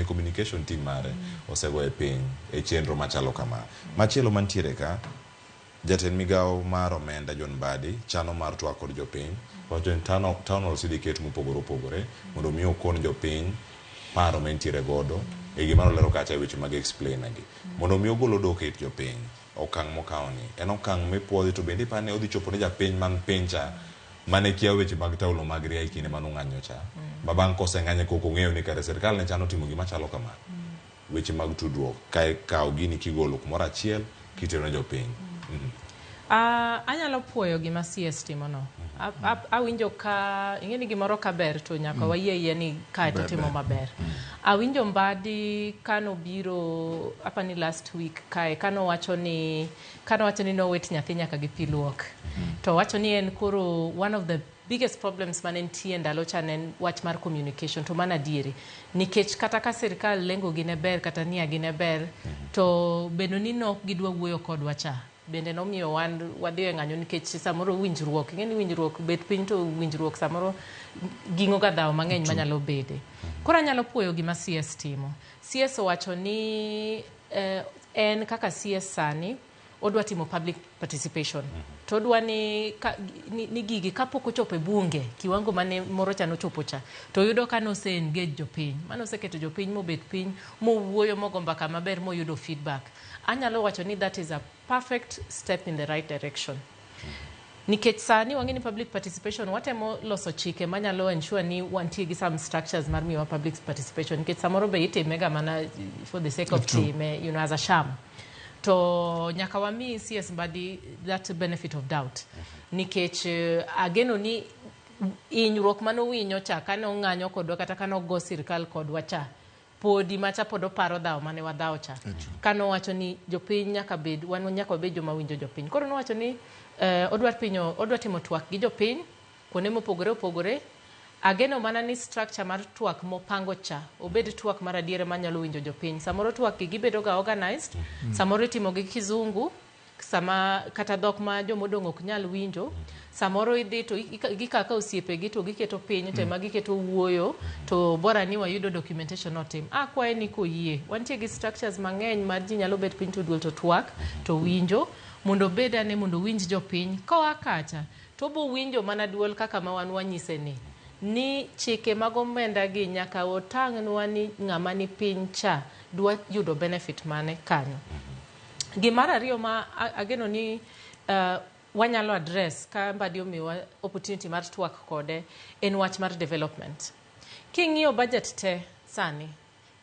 Bende communication team mare osegoye piny e chenro machalo kama. Machielo mantiere ka, jatend migawo mar omenda John Mbadi chano mar twak kod jopiny wacho ni town hall syndicate mopogore opogore mondo mi okon jopiny paro ma entiere godo e gima nolero kacha e weche mag explainer gi mondo mi ogol odok e it jopiny. Okang' mokawo ni en okang' mipuodhi, to bende ipani odhi chopo ne japiny man piny cha mane kia weche mag taulo mag ria e kinde manong'anyo cha, ma bang' koseng'anye kok ong'eyo ni kare sirikal ne chano timo gima chalo kama. Weche mag tudruok kae, kawo gini kigolo kumoro achiel kitero ne jopiny. Anyalo puoyo gima CS timono. Awinjo ka ing'e ni gimoro ka ber to nyaka wayie yie ni kae to timo maber. Awinjo Mbadi kanobiro apani last week kae kanowacho ni nowit nyathi nyaka gi pi luok. To wacho ni en koro one of the biggest problems mane nitie ndalo cha ne en wach mar communication. To mano adieri, nikech kata ka sirikal lengo gi ne ber kata nia gi ne ber, to bedo ni nok gidwa wuoyo kodwa cha bende nomiyo wan wadhi e ng'anyo, nikech samoro winjruok, ing'e ni winjruok bet piny to winjruok samoro ging'o ga dhawo mang'eny manyalo bede. Koro anyalo puoyo gima CS timo. CS owacho ni en kaka CS sani odwa timo public participation, to odwa ni gigi kapok ochopo e bunge kiwango mane moro cha nochopo cha, to yudo ka nose engage jopiny, mano oseketo jopiny mobet piny mowuoyo mogo mbaka maber moyudo feedback. Anyalo wacho ni that is a perfect step in the right direction, nikech sani wang'e ni public participation, watemo loso chike manyalo ensure ni wantie gi some structures mar miyowa public participation, nikech samoro be itime ga mana for the sake of time, as a sham. To nyaka wami CS Mbadi that benefit of doubt, nikech ageno ni hinyruok manowinjo cha kane ong'anyo kodwa kata kane ogo sirikal kodwa cha, podi macha pod oparo dhawo mane wadhawo cha kanowacho ni jopiny nyaka bed, wan nyaka wabed joma winjo jopiny. Koro nowacho ni odwa timo twak gi jopiny kuonde mopogore opogore. Ageno mana ni structure mar twak mopango cha obed twak mar adiera manyalo winjo jopiny. Samoro twak gi gibedo ga organized, samoro itimo gi kizungu, sama kata dhok ma jomodong' ok nyal winjo. Samoro idhi to gikawo ka osiepegi to giketo piny to ema giketo wuoyo, to bora ni wayudo documentation otim. Akwaye ni koyie, wantie gi structures mang'eny ma ji nyalo bet piny to duol to twak to winjo, mondo obed ane mondo owinj jopiny. Koa kacha to obo winjo mana duol kaka ma wan wanyise ni chike mag omenda gi nyaka otang'nwa ni ng'ama ni piny cha dwa yudo benefit mane kanyo. Gimar ariyo ma ageno ni wanyalo address ka Mbadi omiwa opportunity mar twak kode en wach mar development. King'iyo budget te sani,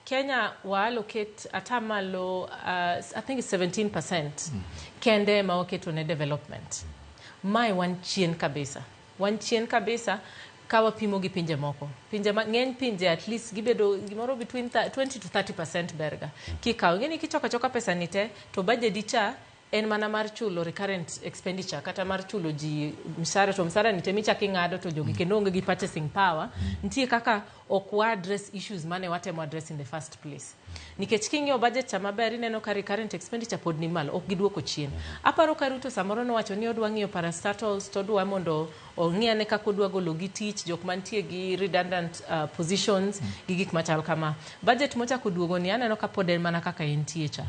Kenya wa allocate atamalo I think it's 17% kende ma waketo ne development. Mae wan chien kabisa. Wan chien kabisa ka wapimo gi pinje moko. Pinje mang'eny, pinje at least gibedo gimoro between 20 to 30% berga. Kikawo, ing'e ni kichoko achoka pesa ni te to budget cha en mana mar chulo recurrent expenditure kata mar chulo ji mshahara, to mshahara ni te michako ing'ado to jogi kendo onge gi purchasing power. Nitie kaka ok wa address issues mane watemo address in the first place, nikech king'iyo budget cha maber, ineno ka recurrent expenditure pod ni malo, ok giduoko chien. Aparo ka Ruto samoro nowacho ni odwa ng'iyo parastatals, to odwa mondo ong'i ane kaka odwa golo gi tich jok mantie gi redundant positions gi gik machal kama. Budget mochako duogo ni aneno ka pod en mana kaka entie cha.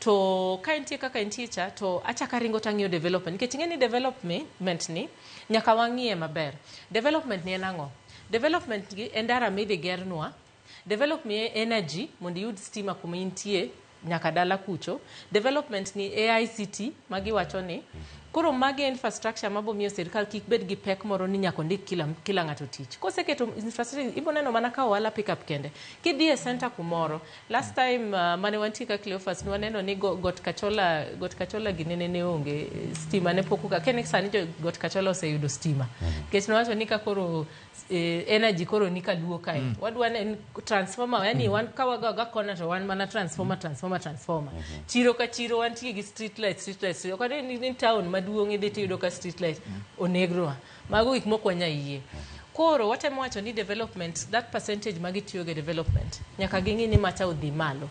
To ka entie kaka entie cha, to achako aringo tang'iyo development, nikech ing'e ni development ni nyaka wang'iye maber. Development ni en ang'o? Development gi en ndara midhi gernwa, development energy mondo iyud stima kuma intie nyaka dala kucho, development ni AICT magiwacho ni koro magi infrastructure mabo miyo sirikal kik bed gi pek moro ni nyaka ondik kila ng'ato tich. Koseketo infrastructure, ibo neno mana ka ohala pick up kende kidhi e center kumoro. Last time mane wantie ka Cleophas, ne waneno ni Got Kachola ginene ne onge stima, ne pok oka kene. Sani jo Got Kachola oseyudo stima, nikech nowacho ni ka koro energy koro ni kaluo kae wadwa ne transformer, yani wan ka wago ga kona to wan mana transformer, transformer, transformer. Chiro ka chiro wantie gi street light, street light, street. Ok ni town maduong' idhi tiyudo ka street light onegnwa. Mago gik mok wanya yie. Koro watemo wacho ni development, that percentage magitiyogo e development, nyaka ging'i ni macha odhi malo.